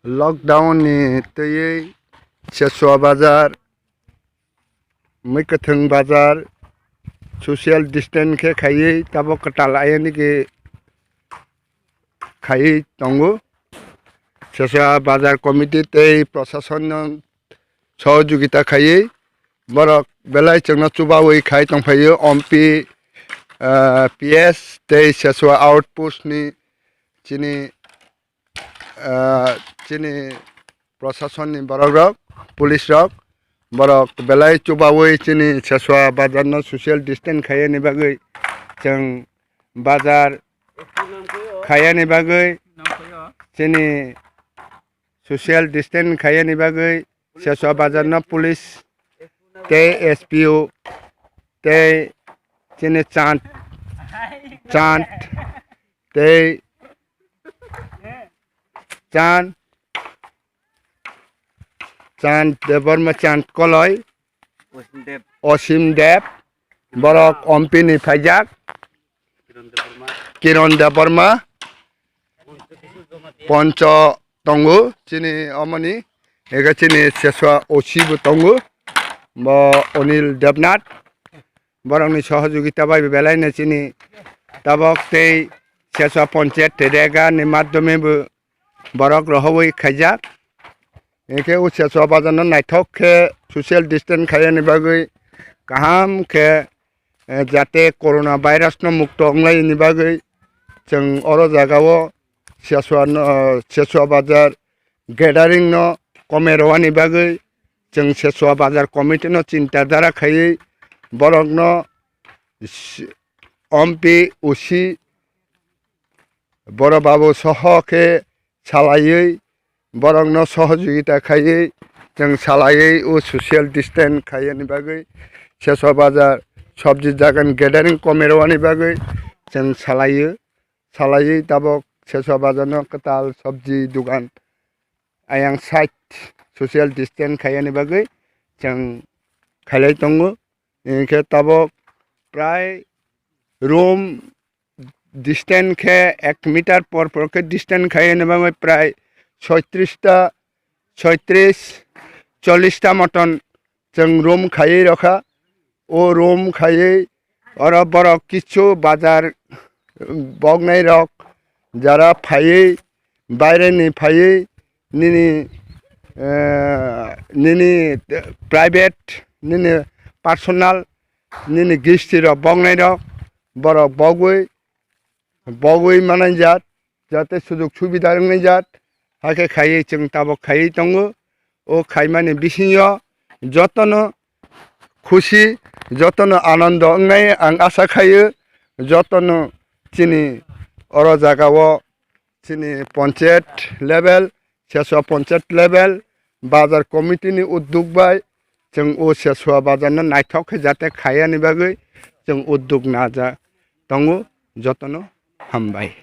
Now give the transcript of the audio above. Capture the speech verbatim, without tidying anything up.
Lockdown ni twiwi Seswa bazar, Mwkhwthwng bazar social distance khe khaiwi tabok kwtal ayani khe khaiwi tongo. Seswa bazar committee tei proshasonno sohojogita khaiwi borok belai chwngno chubawi khai tongphaio. Ompi, ah, P S tei Seswa outpost ni chini, ah, chini proshasonni borok rok, police rok, borok belai chubawi chini Seswa bazar no social distance khaiyani bagwi chwng bazar khaiyani bagwi chini social distance khaiyani bagwi Seswa bazar no police tei S P O tei chini Chand, Chand tei Chand, Chand Debbarma, Chand Koloi, Osim Deb. Osim Deb, borok Ompi ni phaijak, Kiron Debbarma. Kiron Debbarma, Poncho tongo, chini omoni, ega chini Seswa O C bo tongo, bo Anil Debnath, borokni sohojogita bai belai no chini tabok tei Seswa Ponchayat Rega ni madhyome bo borok rohorwi khaijak. Hinkhe o Seswa bazar no naithok khe social distance khaiyani bagwi kaham khe, eh, jate corona virus no mukto wnglai ni bagwi chwng oro jaga o Seswa no, Seswa bazar gathering no kome rwani bagwi chwng Seswa bazar committee no chinta dhara khaiwi borok no s-, Ompi O C Boro Babu soho khe salaiwi borokno sohojogita khaiwi chwng salaiwi o social distance khaiyani bagwi Seswa bazar sobji jagan gathering kome rwani bagwi chwng salaio. Salaiwi tabok Seswa bazarno kwtal sobji dogan ayang side social distance khaiyani bagwi chwng khailai tongo. Hinkhe tabok prai room distance khe ek meter por por khe distance khaiyani bagwi prai soitris ta, soitris, chollish ta moton chwng room khaiwi rokha. O room khaiwi oro borok kichu bazar boknai rok jara phaiwi baire ni phaiwi nini, eh, nini private, nini personal, nini gisti rok boknai rok borok bogwi, bogwi manai jat, jate sujug subida wngnai jat, hakhe khaiwi chwng tabok khaiwi tongo. O khaimani bisingo jotono khusi, jotono anando wngnai ang asa khaio. Jotono chini oro jagao chini ponchayat level, Seswa ponchayat level, bazar committee ni udduk bai chwng o Seswa bazar no naithok khe jate khaiyani bagwi chwng udduk naja tongo. Jotono hambai.